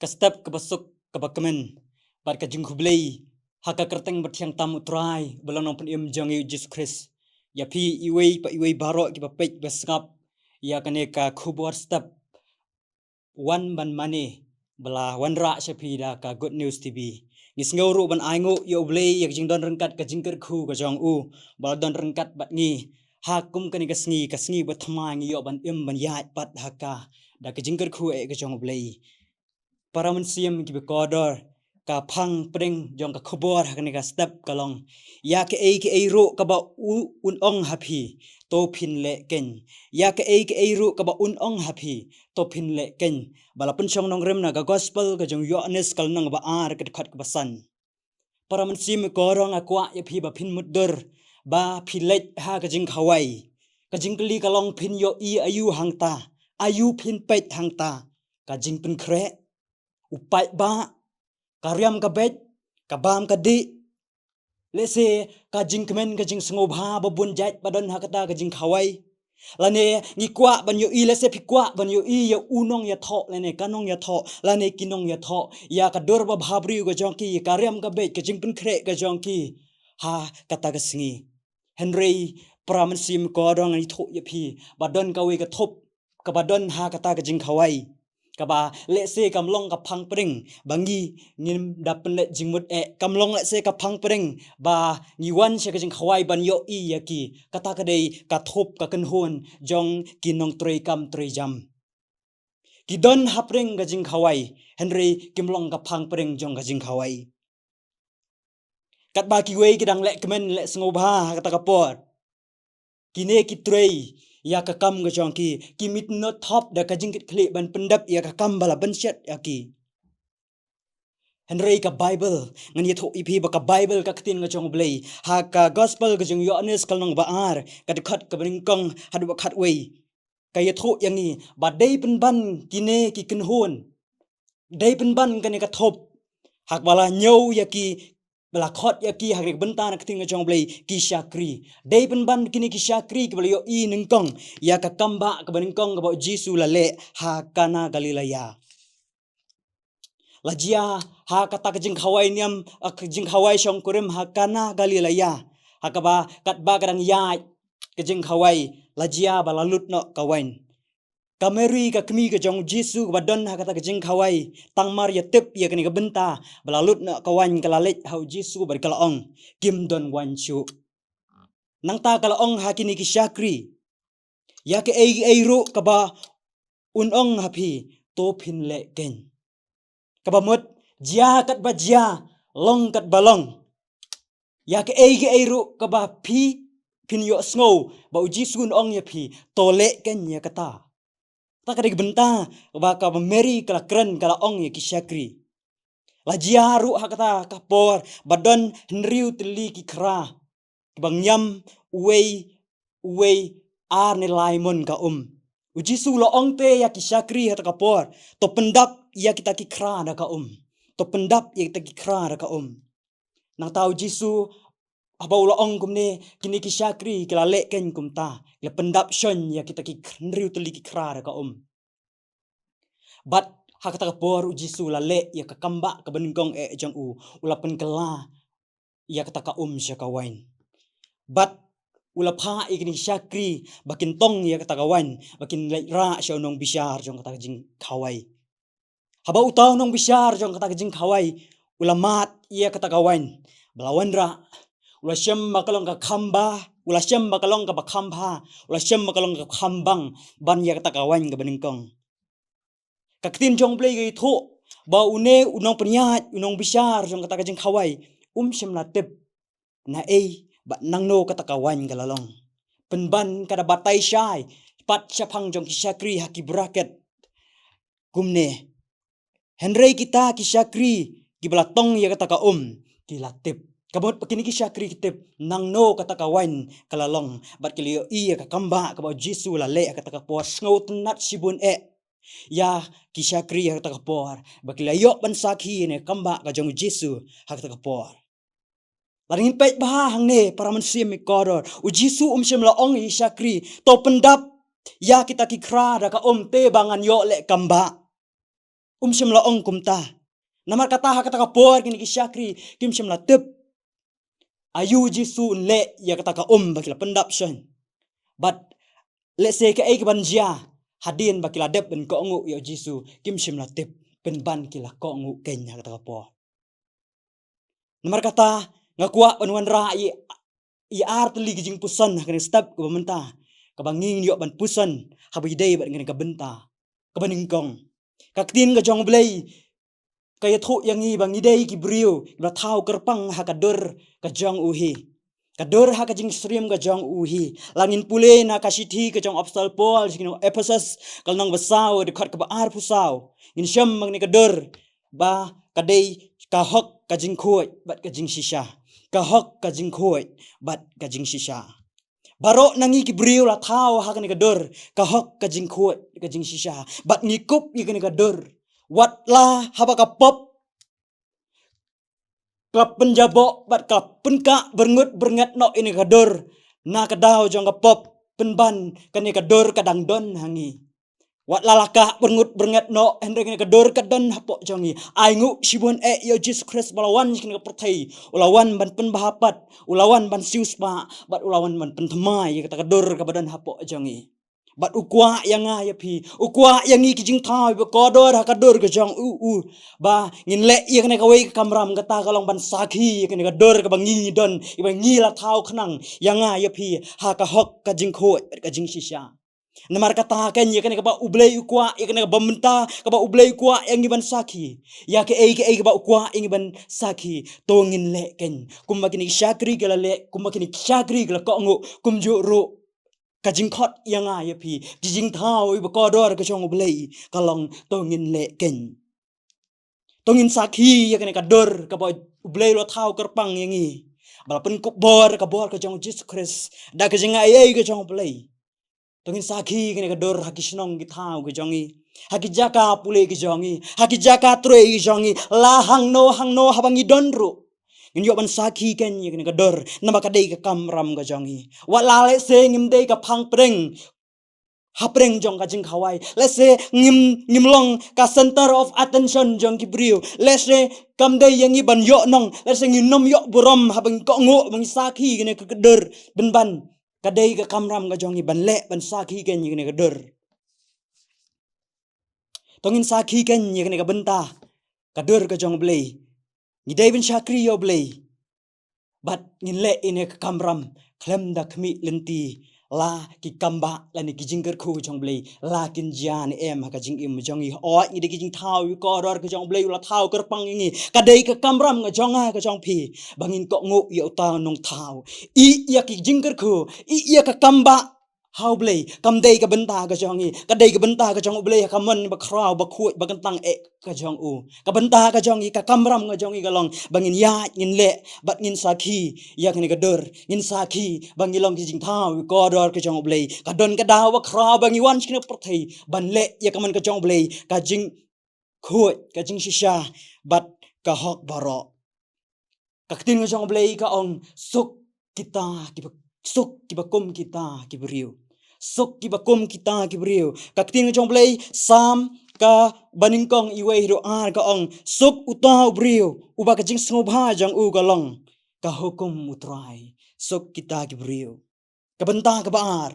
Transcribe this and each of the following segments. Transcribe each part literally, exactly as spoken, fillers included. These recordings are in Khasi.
Ka step kaba suk kaba kmen bad ka jingkhublei ha ka kyrteng bathiang tam U Trai bad Nongpynim jong ngi U Jisu Khrist. Ïa phi iwei pa iwei baroh kiba peit ba sngap ïa kane ka khubor step wan ban mane ba la wanrah sha phi da ka Good News T V. Ngi sngew ruh ban ainguh ïa U Blei ïa ka jingdon ryngkat ka jingkyrkhu ka jong u ba la don ryngkat bad ngi ha kum kane ka sngi, ka sngi ba thma ngi ïoh ban im ban ïaid pat ha ka da ka jingkyrkhu eh ka jong U Blei. Para mynsiem kiba kordor, ka phang pdeng jong ka khubor ha kane ka step ka long: Ïa kaei kaei ruh kaba u, un ong ha phi, to phin leh keiñ. Ïa kaei kaei ruh kaba un ong ha phi, to phin leh keiñ. Ba la pynshong nongrim na ka gospel ka jong u Ïoannis ka lynnong ba ar ka dkhot kaba san. Para mynsiem kordor, nga kwah ïa phi ba phin mutdur ba phi leit ha ka jingkhawai. Ka jingkylli ka long, phin ïohi aïu hangta? Aïu phin peit hangta? Ka jingpynkhreh, u paidbah, ka riam ka beit, ka bam ka dih, lehse ka jingkmen ka jingsngewbha ba bun jait ba don ha kata ka jingkhawai. Lane ngi kwah ban ïohi, lehse phi kwah ban ïohi ïa u nongïathoh lane ka nongïathoh lane ki nongïathoh, ïa ka dur ba bhabriew ka jong ki, ka riam ka beit, ka jingpynkhreh ka jong ki ha kata ka sngi. Hynrei para mynsiem kordor, ngan ïathuh ïa phi ba don kawei ka thup kaba don ha kata ka jingkhawai, kaba lehse kam long ka phang pdeng ba ngi ngim da pynleit jingmut eh, kam long lehse ka phang pdeng ba ngi wan sha ka jingkhawai ban ïohi ïa ki. Kata ka dei ka thup, ka kynhun jong ki nongtrei kam trei jam. Ki don hapdeng ka jingkhawai, hynrei kim long ka phang pdeng jong ka jingkhawai. Katba kiwei ki dang leh kmen leh sngewbha ha kata ka por, kine ki trei ïa ka kam ka jong ki, ki mih noh thop da ka jingkitkhlieh ban pyndep ïa ka kam ba la bynshet ïa ki. Hynrei ka Baibl, ngan ïathuh ïa phi ba ka Baibl, ka ktien ka jong U Blei, ha ka gospel ka jong u Ïoannis ka lynnong ba ar ka dkhot kaba nyngkong haduh ba khatwei, ka ïathuh ïa ngi ba dei pynban kine ki kynhun, dei pynban kane ka thup, ha kaba la ñiew ïa ki, ba la khot ïa ki ha ka bynta na ka ktien ka jong U Blei, ki shakri. Dei pynban kine ki shakri kiba la ïohi nyngkong ïa ka kam ba, kaba nyngkong kaba u Jisu u la leh ha Kana Galilea. La jia ha kata ka jingkhawai niam, ka jingkhawai shongkurim ha Kana Galilea, ha kaba katba ka dang ïaid ka jingkhawai, la jia ba la lut noh ka wain. Ka Mary, ka kmie ka jong u Jisu, kaba don ha kata ka jingkhawai, tang mar ïa tip ïa kane ka bynta ba la lut noh ka wain, ka la leit ha u Jisu bad ka la ong, "Kim don wain shuh." Nangta ka la ong ha kine ki shakri, "Ïa kaei kaei ruh kaba un ong ha phi, to phin leh keiñ." Kaba mut, jia katba jia, long katba long, ïa kaei kaei ruh kaba phi phin ïohsngew ba u Jisu un ong ïa phi, to leh keiñ ïa kata. Kata ka dei ka bynta ba ka Mary ka la kren, ka la ong ïa ki shakri. La jia ruh ha kata ka por ba don hynriew tylli ki khra kiba ngiam, uwei uwei, ar ne lai mon ka um. U Jisu u la ong te ïa ki shakri ha kata ka por, "To pyndap ïa kita ki khra da ka um. To pyndap ïa kita ki khra da ka um." Nangta u Jisu, haba u la ong kumne, kine ki shakri ki la leh keiñ kumta, ki la pyndap shon ïa kita ki hynriew tylli ki khra da ka um. Bad ha kata ka por u Jisu u la leh ïa ka kam ba kaba nyngkong eh jong u, u la pynkylla ïa kata ka um sha ka wain. Bad u la phah ïa kine ki shakri ba kin tong ïa kata ka wain, ba kin leit rah sha u nongbishar jong kata ka jingkhawai. Haba uta u nongbishar jong kata ka jingkhawai u la mad ïa kata ka wain ba la wanrah, u la shem ba ka long ka kham bha, u la shem ba ka long kaba kham bha, u la shem ba ka long ka kham bang ban ïa kata ka wain kaba nyngkong. Ka ktien jong U Blei ka ïathuh ba une u nongpynïaid, u nongbishar jong kata ka jingkhawai, um shym la tip naei bad nangno kata ka wain ka la long. Pynban ka da batai shai pat shaphang jong ki shakri ha ki bracket kumne. Hynrei kita ki shakri kiba la tong ïa kata ka um, ki la tip. Ka mut ba kine ki shakri ki tip nangno kata ka wain ka la long, bad ki la ïohi ïa ka kam ba kaba u Jisu u la leh ha kata ka por. Sngewtynnat shibun eh ïa ki shakri ha kata ka por ba ki la ïoh ban sakhi ïa kane ka kam ba ka jong u Jisu ha kata ka por. Lada ngin peit bha hangne, para mynsiem kordor, u Jisu um shym la ong ïa ki shakri, "To pyndap ïa kita ki khra da ka um te ba ngan ïoh leh kam ba." Um shym la ong kumta. Namar kata ha kata ka por kine ki shakri kim shym la tip aïu Jisu un leh ïa kata ka um ba ki la pyndap shen. Bad lehse kaei kaban jia hadien ba ki la dep ban kohnguh ïa u Jisu, kim shym la tip, pynban ki la kohnguh keiñ ha kata ka por. Namar kata nga kwah ban wanrah ïa, ïa ar tylli ki jingpuson ha kane ka step kaba mynta, kaba ngi ngin ïoh ban puson haba ïadei bad kane ka bynta kaba nyngkong. Ka ktien ka jong U Blei ka ïathuh ïa ngi ba ngi dei ki briew kiba thaw kyrpang ha ka dur ka jong u hi. Ka dur ha ka jingsyriem ka jong u hi. La ngin pule na ka shithi ka jong Apostol Paul sha ki nong Ephesus, ka lynnong ba saw, dkhot kaba arphew saw, ngin shem ma kane ka dur ba ka dei ka hok ka jingkhuid bad ka jingshisha. Ka hok ka jingkhuid bad ka jingshisha. Baroh na ngi ki briew la thaw ha kane ka dur ka hok ka jingkhuid ka jingshisha. Bad ngi kup ïa kane ka dur. Wat la haba ka pop ka la pynjaboh bad ka la pynkah byrngut byrnget noh ïa kane ka dur, na ka daw jong ka pop, pynban kane ka dur ka dang don ha ngi. Wat la la kah byrngut byrnget noh, hynrei kane ka dur ka don hapoh jong ngi. Ai nguh shibun eh ïa u Jisu Khrist ba la wan sha kane ka pyrthei. U la wan ban pynbha pat, u la wan ban siewspah, bad u la wan ban pynthymmai ïa kata ka dur kaba don hapoh jong ngi. Bad u kwah ïa nga ïa phi, u kwah ïa ngi ki jingthaw ba kordor ha ka dur ka jong u, u. Ba ngin leh ïa kane kawei ka kamram, kata ka long ban sakhi ïa kane ka dur kaba ngi ngi don, ïa ba ngi la thaw khnang ïa nga ïa phi ha ka hok ka jingkhuid bad ka jingshisha. Namar kata keiñ ïa kane kaba U Blei u kwah, ïa kane kaba mynta kaba U Blei u kwah ïa ngi ban sakhi. Ïa kaei kaei kaba u kwah ïa ngi ban sakhi, to ngin leh keiñ. Kumba kine ki shakri ki la leh, kumba kine ki shakri ki la kohnguh, kumjuh ruh ka jingkhot ïa nga ïa phi, ki jingthaw ïa ba kordor ka jong U Blei, ka long to ngin leh keiñ. To ngin sakhi ïa kane ka dur kaba U Blei u la thaw kyrpang ïa ngi, ba la pynkup bor ka bor ka jong u Jisu Khrist da ka jingaiei ka jong U Blei. To ngin sakhi ïa kane ka dur ha ki shnong ki thaw ki jong ngi, ha ki jaka pule ki jong ngi, ha ki jaka trei ki jong ngi, la hangno hangno haba ngi don ruh. Ngin ïoh ban sakhi keiñ ïa kane ka dur, namar ka dei ka kamram ka jong ngi. Wat la lehse ngim dei ka phang pdeng hapdeng jong ka jingkhawai. Lehse ngim, ngim long ka center of attention jong ki briew. Lehse kam dei ïa ngi ban ïoh nong. Lehse ngin nym ïoh burom haba ngi kohnguh, ba ngi sakhi ïa kane ka dur. Pynban ka dei ka kamram ka jong ngi ban leh, ban sakhi keiñ ïa kane ka dur. To ngin sakhi keiñ ïa kane ka bynta ka dur ka jong U Blei. Ngi dei ban shakri ïa U Blei. Bad ngin leh ïa kane ka kamram khlem da khmih lynti la ki kambah lane ki jingkyrkhu jong U Blei la kin jia ne em ha ka jingim jong ngi. Hooid, ngi dei ki jingthaw ïa ba kordor ka jong U Blei, u la thaw kyrpang ïa ngi. Ka dei ka kamram ka jong nga ka jong phi ba ngin kohnguh ïa uta u nongthaw. Ïa, ïa ki jingkyrkhu, ïa, ïa ka kambah ha U Blei, kam dei ka bynta ka jong ngi, ka dei ka bynta ka jong U Blei ha ka mon ba khraw, ba khuid, ba kyntang eh ka jong u. Ka bynta ka jong ngi, ka kamram ka jong ngi ka long ba ngin ïaid, ngin leh bad ngin sakhi ïa kane ka dur, ngin sakhi ba ngi long ki jingthaw ïa ba kordor ka jong U Blei. Ka don ka daw ba khraw ba ngi wan sha kane ka pyrthei ban leh ïa ka mon ka jong U Blei, ka jingkhuid, ka jingshisha bad ka hok baroh. Ka ktien ka jong U Blei ka ong, suk kita kiba, suk kiba kum kita ki briew. Suk kiba kum kita ki briew. Ka ktien ka jong U Blei, Salm kaba nyngkong, iwei haduh ar, ka ong, suk uta u briew uba ka jingsngewbha jong u ka long ka hukum U Trai. Suk kita ki briew. Ka bynta kaba ar.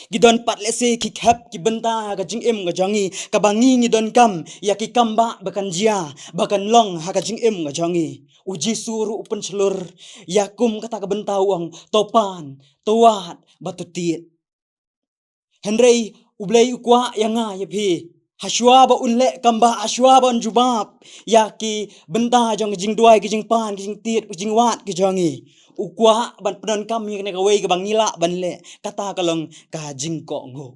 Ki don pat lehse ki khep ki bynta ha ka jingim ka jong ngi, kaba ngi ngi donkam ïa ki kambah ba kan jia, ba kan long ha ka jingim ka jong ngi. U Jisu ruh u pynshlur ïa kum kata ka bynta, u ong, to pan, to wad bad to tied. Hynrei U Blei u kwah ïa nga ïa phi, hashuwa ba un leh kambah, hashuwa ba un jubab ïa ki bynta jong ka jingduwai, ka jingpan, ka jingtied, ka jingwad ka jong ngi, u kwah ban pyndonkam ïa kane kawei kaba ngi lah ban leh, kata ka long ka jingkohnguh.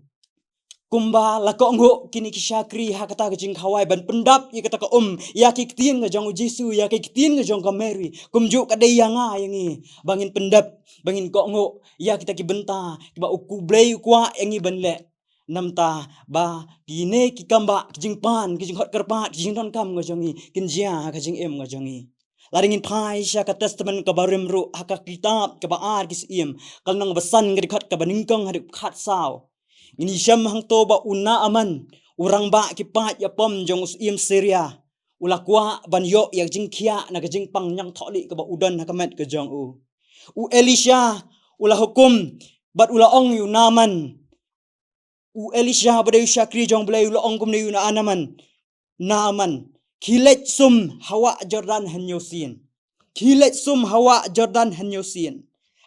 Kumba la kohnguh kine ki shakri ha kata ka jingkhawai ban pyndap ïa kata ka um, ïa ki ktien ka jong U Jisu, ïa ki ktien ka jong ka Mary, kumjuh ka dei ïa nga ïa ngi ba ngin pyndap, ba ngin kohnguh ïa kita ki bynta kiba U Blei u kwah ïa ngi ban leh. Namar ba kine ki kambah, ki jingpan, ki jingkhot kyrpad, ki jingdonkam ka jong ngi kin jia ha ka jingim ka jong ngi. Lada ngin phai sha ka Testament kaba rim ruh, ha ka kitab kaba Ar ki Syiem, ka lynnong ba san, ka dkhot kaba nyngkong haduh khatsaw, ngin ïa shem hangto ba u Naaman u rangbah ki paid ïapom jong u syiem Syria u la kwah ban ïoh ïa ka jingkhiah na ka jingpang ñiangthohlieh kaba u don ha ka met ka jong u. U Elisha u la hukum bad u la ong ïa u Naaman. U Elisha ba dei u shakri jong U Blei u la ong kumne ïa u Naaman. Naaman, khie leit sum ha wah Jordan hynñiew sien. Khie leit sum ha wah Jordan hynñiew sien.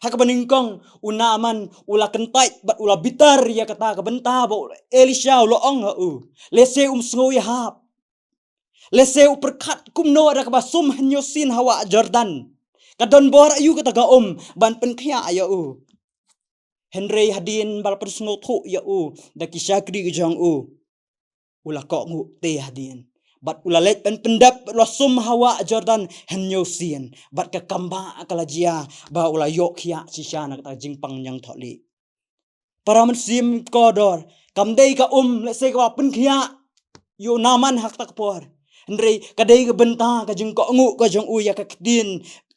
Ha kaba nyngkong u Naaman u la kyntait bad u la bitar ïa kata ka bynta ba u Elisha u la ong ha u. Lehse um sngew ïahap. Lehse u pyrkhat kumno da kaba sum hynñiew sien ha wah Jordan. Ka don bor aïu kata ka um ban pynkhiah ïa u. Hynrei hadien ba la pynsngewthuh ïa u da ki shakri ki jong u, u la kohnguh te hadien. Bad u la leit ban pyndep bad u la sum ha wah Jordan hynñiew sien. Bad ka kam ba ka la jia ba u la ïoh khiah shisha na kata ka jingpang ñiangthohlieh. Para mynsiem kordor, kam dei ka um lehse kaba pynkhiah ïa u Naaman ha kata ka por. Hynrei ka dei ka bynta ka jingkohnguh ka jong u ïa ka ktien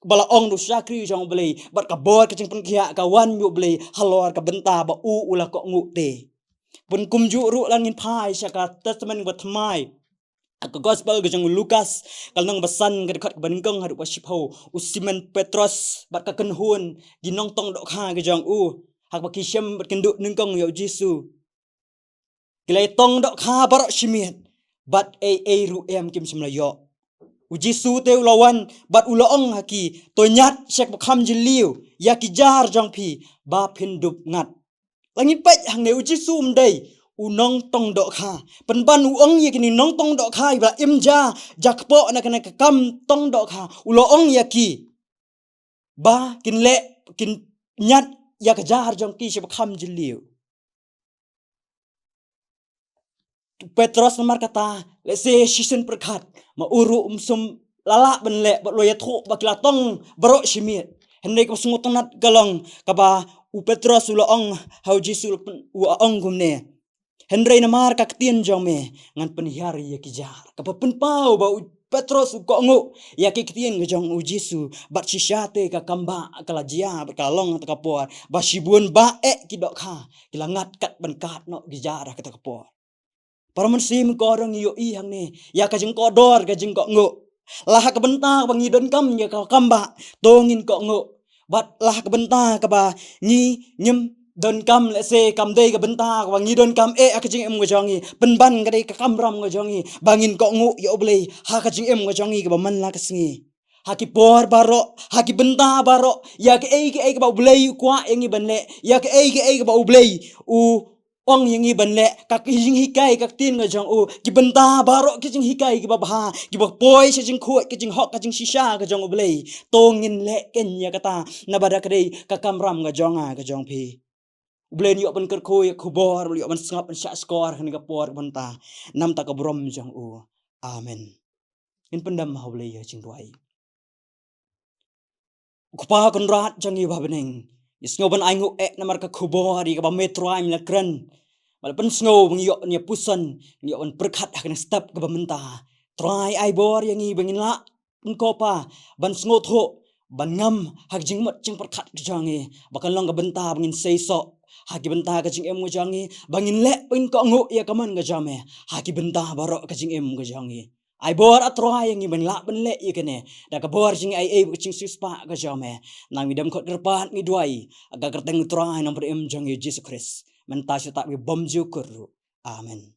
ba la ong da u shakri jong U Blei. Bad ka bor ka jingpynkhiah ka wan ïa U Blei halor ka bynta ba u u la kohnguh te. Pynkumjuh ruh lada ngin phai sha ka Testament ba thymmai, ka Gospel ka jong u Lukas, ka lynnong ba san, ka dkhot kaba nyngkong haduh ba shiphew, u Simon Petros bad ka kynhun ki nongtong dohkha ka jong u, ha kaba ki shem bad kynduh nyngkong ïa u Jisu, ki la ïatong dohkha baroh shi miet bad ei ei ruh em kim shym la ïoh. U Jisu te u la wan bad u la ong ha ki, to ñiad sha kaba kham jylliew ïa ki jar jong phi ba phin dup ngat. Lada ngi peit hangne u Jisu um dei u nongtong dohkha. Pynban u ong ïa kine nongtong dohkha iba la im ja, ja kpoh na kane ka kam tong dohkha. U la ong ïa ki ba kin leh, kin ñiad ïa ka jar jong ki sha ba kham jylliew. U Petros namar kata, lehse shisien pyrkhat, ma u ruh um shym la lah ban leh, bad u la ïathuh ba ki la tong baroh shi miet. Hynrei kaba sngewtynnat ka long kaba u Petros u la ong ha u Jisu, u la ong kumne. Hynrei namar ka ktien jong me ngan pynhiar ïa ki jar. Kaba pynpaw ba u Petros u kohnguh ïa ki ktien ka jong u Jisu, bad shisha te ka kam ba ka la jia bad ka la long ha kata ka por, ba shibun ba eh ki dohkha ki la ngat kat ban kad noh ki jar ha kata ka por. Para mynsiem kordor, ngi ïohi hangne ïa ka jingkordor ka jingkohnguh. La ha ka bynta ba ngi donkam ïa ka kam ba, to ngin kohnguh. Bad la ha ka bynta kaba ngi ngim donkam, lehse kam dei ka bynta kaba ngi donkam eh ha ka jingim ka jong ngi, pynban ka dei ka kamram ka jong ngi ba ngin kohnguh ïa U Blei ha ka jingim ka jong ngi kaba man la ka sngi. Ha ki por baroh, ha ki bynta baroh, ïa kaei kaei kaba U Blei u kwah ïa ngi ban leh, ïa kaei kaei kaba U Blei u ong ïa ngi ban leh, ka jinghikai ka ktien ka jong u, ki bynta baroh ki jinghikai kiba bha, kiba poi sha jingkhuid, ka jinghok, ka jingshisha ka jong U Blei. To ngin leh kein ïa kata, naba da ka dei ka kamram ka jong nga ka jong phi. U Blei un ïoh ban kyrkhu ïa ka khubor, u ïoh ban sngap ban shah shkor ha kane ka por ka bynta. Namar ka burom jong u. Amen. Ngin pyndem ha U Blei ïa ka jingduwai. U Kpa Kynrad jong ngi ba ha bneng, ngi sngew ban ainguh eh namar ka khubor ïa kaba me Trai me la kren. Ba la pynsngew ba ngi ïoh ban ïa puson, ngi ïoh ban pyrkhat ha kane ka step kaba mynta. Trai ai bor ïa ngi ba ngin lah ban kopa, ban sngewthuh, ban ngam ha ka jingmut jingpyrkhat ka jong ngi, ba kan long ka bynta ba ngin seisoh ha ki bynta ka jingim ka jong ngi, ba ngin leh, ba ngin kohnguh ïa ka mon ka jong me ha ki bynta baroh ka jingim ka jong ngi. Ai bor A Trai ïa ngi ban lah ban leh ïa kane da ka bor jingaiei bad ka jingsiewspah ka jong me. Nang ngi dem khot kyrpad ngi duwai ha ka kyrteng U Trai Nongpynim jong ngi Jisu Khrist, mynta sha ta ka bymjukut ruh. Amen.